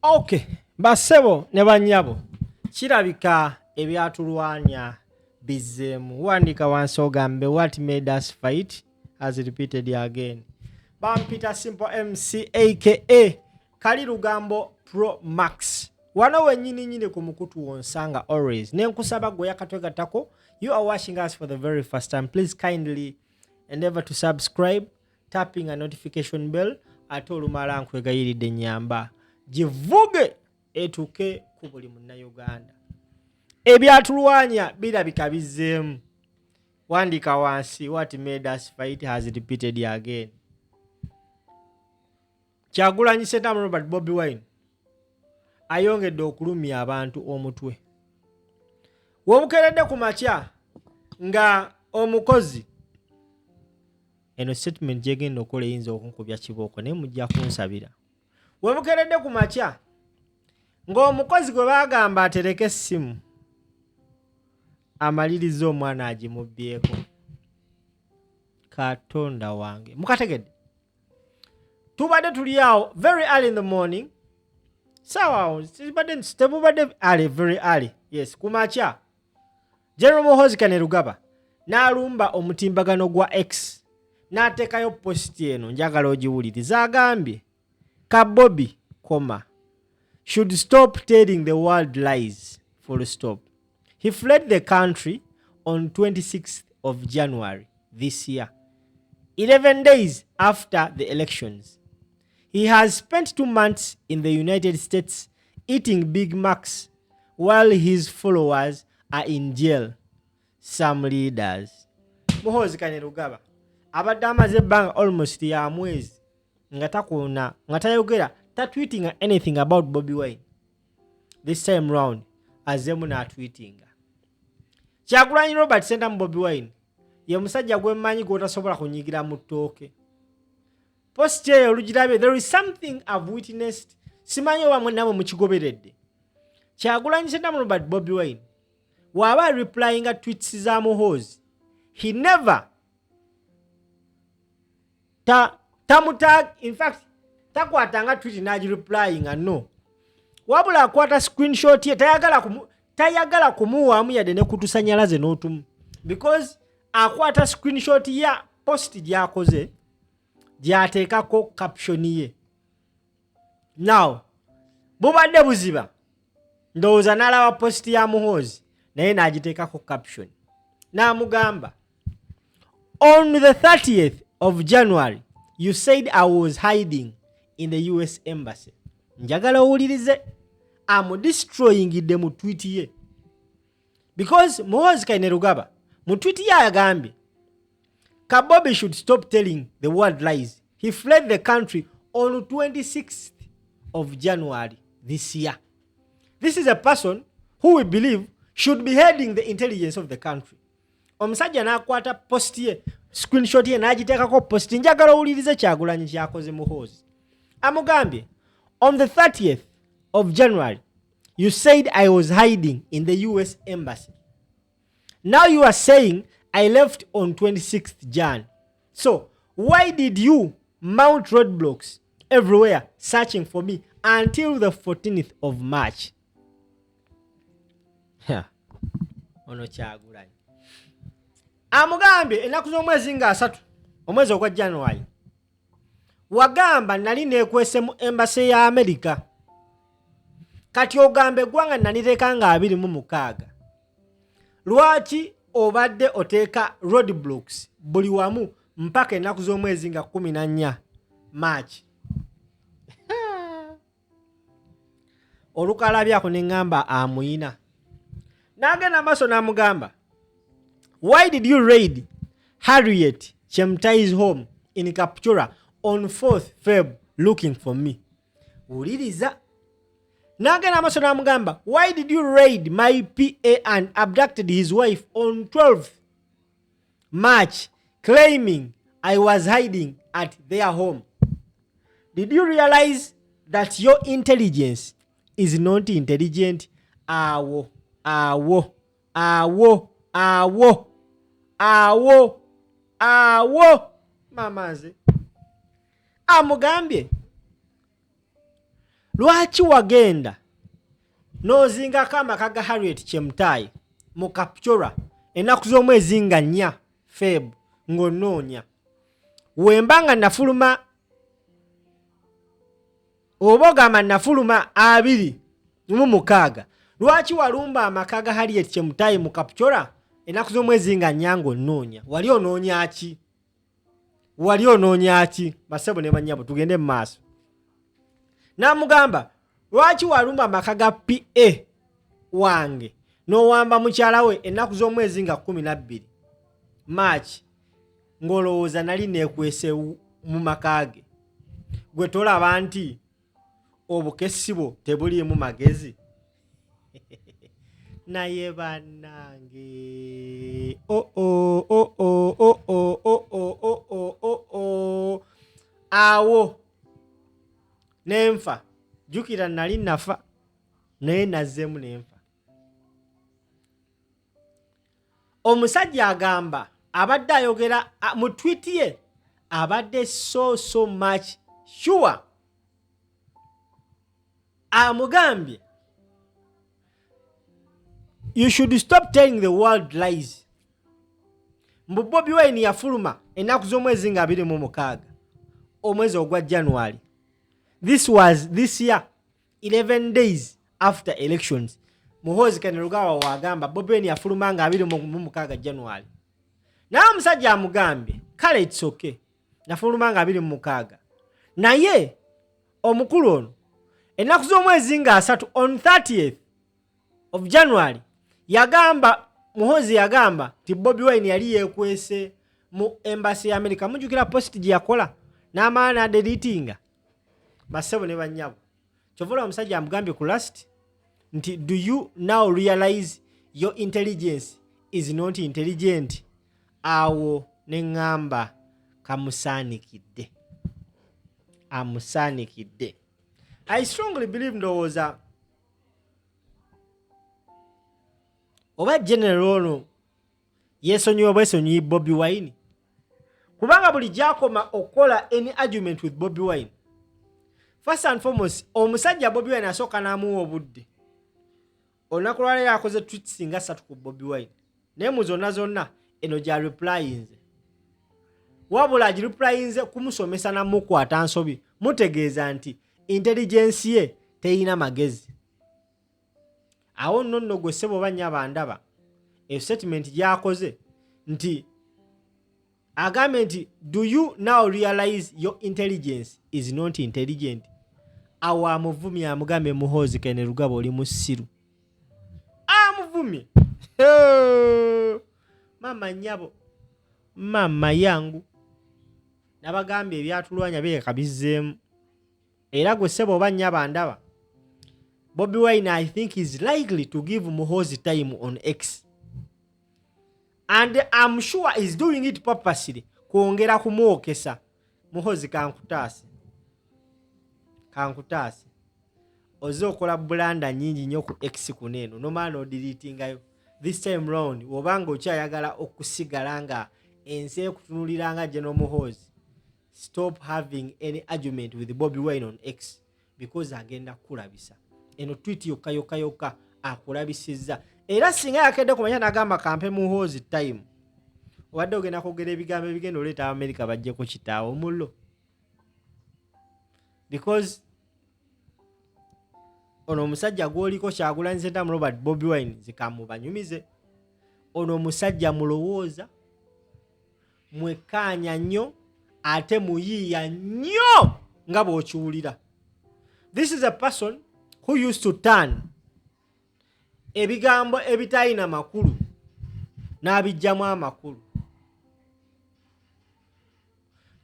Okay, bassebo ne bannyabo, kirabika ebyatulwanya bizzeemu. Wandika wansi ogambe, "What made us fight has repeated again." Bampita Simple MC, aka Kali Lugambo Pro Max. Wano wennyini nyini ku mukutu wonsanga always. Ne nkusaba gwe yakatwegattako, you are watching us for the very first time, please kindly endeavor to subscribe, tapping a notification bell. Ate olumala, nkwegayiridde, nyamba givuge etuuke ku buli Munnayuganda. Ebyatulwanya birabika bizzeemu. Wandika wansi, "What made us fight has repeated again." Kyagulanyi Ssentamu Robert, Bobi Wine, ayongedde okulumya abantu omutwe. Wobukeredde ku makya nga omukozi, eno statement gyegenda okukola eyinza okunkubya kibooko, naye mujja kunsabira. Webukeredde ku makya ng'omukozi gwe baagamba atereke essimu amaliriza omwana agimubbyeko. Katonda wange, mukategedde? Tubadde tuli awo very early in the morning, saawa awo tebubadde early, very early, yes, ku makya, General Muhoozi Kainerugaba n'alumba omutimbagano gwa X n'ateekayo post eno. Njagala ogiwuliriza. Agambye, "Kabobi comma should stop telling the world lies full stop. He fled the country on 26th of January this year, 11 days after the elections. He has spent 2 months in the United States eating Big Macs while his followers are in jail. Some leaders." Muhoozi Kainerugaba abadde amaze ebbanga almost ya mwezi nga takuuna, nga tayogera, tatweetinga anything about Bobi Wine. This time round azzeemu n'atweetinga. Kyagulanyi Robert Ssentamu Bobi Wine ye musajja gwemmanyi gw'otasobola kunyigira mu ttooke. Post eyo olugirabye, there is something I've witnessed. Simanyi oba mwe namwe mukigoberedde. Kyagulanyi Ssentamu Robert Bobi Wine bw'aba replyinga tweets za Muhoozi, he never ta tamutag. In fact, takwatanga tweet n'agireplyinga, no, wabula akwata screenshot ye. Tayagala kumuwaamu yadde ne kutusanyalaze n'otumu, because akwata screenshot ya post gy'akoze gy'ateekako caption ye. Now bubadde buziba, ndowooza n'alaba post ya Muhoozi naye n'agiteekako caption n'amugamba, "On the 30th of January you said I was hiding in the US Embassy." Njagala owulirize, amudestroyingidde mu tweet ye, because Muhoozi Kainerugaba mu tweet ye agambye, "Kabobi should stop telling the world lies. He fled the country on 26th of January this year." This is a person who we believe should be heading the intelligence of the country. Omusajja n'akwata post ye, screenshot ye, n'agiteekako post. Njagala owulirize Kyagulanyi kyakoze Muhoozi. Amugambye, "On the 30th of January you said I was hiding in the US Embassy. Now you are saying I left on 26th Jan. So why did you mount roadblocks everywhere searching for me until the 14th of March?" Ha. Ono Kyagulanyi amugambye, ennaku z'omwezi nga 30 omwezi ogwa January wagamba nali neekwese mu embassy ya Amerika. Kati ogamba eggwanga nalireka nga 26. Lwaki obadde oteeka roadblocks buli wamu mpaka ennaku z'omwezi nga 14 March? Olukalabyako ne ŋŋamba amuyina. N'agenda maaso n'amugamba, "Why did you raid Harriet Chemtai's home in Kapchorwa on 4th Feb looking for me?" Wuliriza, n'agenda maaso n'amugamba, "Why did you raid my PA and abducted his wife on 12th March, claiming I was hiding at their home? Did you realize that your intelligence is not intelligent?" Awo awo awo awo awo awo, maama nze, amugambye, Lwaki wagenda n'ozingako amaka ga Harriet Chemtai mu Kapchorwa ennaku z'omwezi nga 4 Feb ng'onoonya? Wemba nga nafuluma oba ogamba nafuluma 26, lwaki walumba amaka ga Harriet Chemtai mu Kapchorwa ennaku z'omwezi nga 4 ng'onoonya? Wali onoonya ki? Wali onoonya ki? Basebo ne bannyabo, tugende mu maaso. N'amugamba, lwaki walumba amaka ga PA wange n'owamba mukyala we ennaku z'omwezi nga 12 March ng'olowooza nali neekwese mu maka ge? Gwe tolaba nti obukessi bwo tebuliimu magezi? Naye bannange, o o o o o o o o o o o o awo nenfa. Jjukira nali nafa naye nazzeemu nenfa. Omusajja agamba abadde ayogera mu tweet ye, abadde so so much sure. Amugambye, you should stop telling the world lies. Mbu Bobi Wine yafuluma ennaku z'omwezi nga 26 omwezi ogwa January. This was this year, 11 days after elections. Muhoozi Kainerugaba wagamba Bobi Wine yafuluma nga 26 January. Naye omusajja amugambye, kale it's okay, nafuluma nga 26, naye omukulu ono ennaku z'omwezi nga 30, on 30th of January, yagamba, Muhoozi yagamba nti Bobi Wine yali yeekwese mu embassy ya America. Mujjukira post gye yakola n'amala n'adeletinga? Bassebo ne bannyabo, kyova olaba omusajja amugambye ku last nti, do you now realize your intelligence is not intelligent? Awo ne ŋŋamba kamusaanikidde, amusaanikidde. I strongly believe, ndowooza oba general ono yeesonyiwa bwesonyiyi Bobi Wine, kubanga buli gyakoma okukola any argument with Bobi Wine, first and foremost omusajja Bobi Wine asooka n'amuwa obudde. Olunaku lwaleero akoze tweets nga 3 ku Bobi Wine, naye mu zonna zonna eno gya replyinze, wabula agireplyinze kumusomesa namukwata nsobi, mutegeeza nti intelligence ye teyina magezi. Awo nno nno gwe ssebo oba nnyaba ndaba eyo statement gy'akoze nti agambye nti, do you now realize your intelligence is not intelligent? Awo amuvumye, amugambye, Muhoozi Kainerugaba oli musiru. Amuvumye. Mama nnyabo, mama yangu, nabagambye ebyatulwanya bireka bizzeemu. Era gwe ssebo oba nnyaba ndaba, Bobi Wine, I think, is likely to give Muhoozi time on X, and I'm sure is doing it purposely kwongera kumwokesa. Muhoozi, kankutaase, kankutaase, ozze okola blunder nyingi nnyo ku X kuno eno, nomala n'odeletingayo. This time round, wobanga okyayagala okusigala nga ensi ekutunulira nga General Muhoozi, stop having any argument with Bobi Wine on X, because agenda kukulabisa. Eno tweet yokka yokka yokka akulabisizza. Era singa yakedde kumanya nagamba kampe Muhoozi time, obadde ogenda kwogera ebigambo ebigenda oleeta Abamerika bajjeko kitaawo omullo, because ono omusajja gwoliko Kyagulanyi Ssentamu Robert Bobi Wine, zikamubanyumize, ono omusajja mulowooza mwekkaanya nnyo ate muyiiya nnyo nga bw'okiwulira. This is a person who used to turn ebigambo ebitalina makulu n'abijjamu amakulu.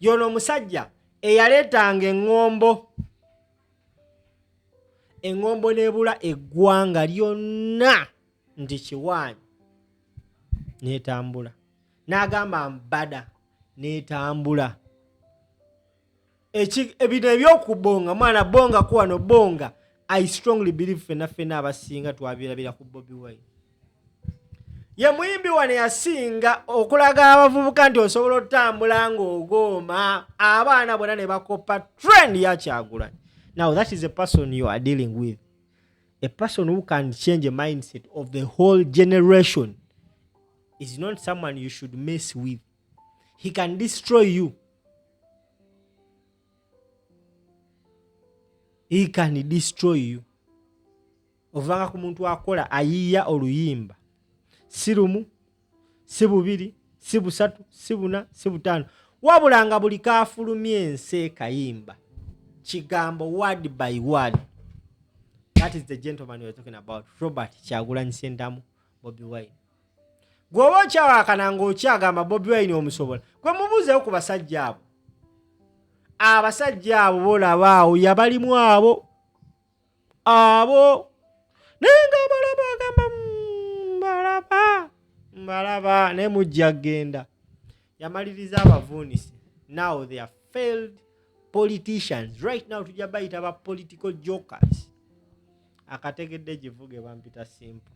Yono omusajja eyaleetanga eŋŋombo, eŋŋombo n'ebula eggwanga lyonna nti kiwaanyi n'etambula, n'agamba mbada n'etambula. Ebino ebyokubonga mwana bonga ku wano bonga, I strongly believe fenna fenna abasinga twabirabira ku Bobi Wine. Ye muyimbi wano yasinga okulaga abavubuka nti osobola otambula ng'ogooma, abaana bonna ne bakopa trend ya Kyagulanyi. Now that is a person you are dealing with, a person who can change a mindset of the whole generation is not someone you should mess with. He can destroy you. He can destroy you. Ovanga ku muntu akola ayiya oluyimba si lumu, si bubiri, si busatu, si buna, si butaano, wabula nga buli kafulumya ensi ekayimba kigambo, word by word. That is the gentleman we are talking about, Robert Kyagulanyi Sentamu, Bobi Wine. Gweoba okyawakana ng'okyagamba Bobi Wine omusobola, gwe mubuuzeyo ku basajja abo. Abasajja abo bolaba awo yabalimu abo abo, naye nga abalaba agamba, mbalaba, mbalaba, naye mujja kgenda." Yamaliriza abavuunisi. Now they are failed politicians. Right now tujja bayita ba political jokers. Akategedde givuge. Bampita Simple.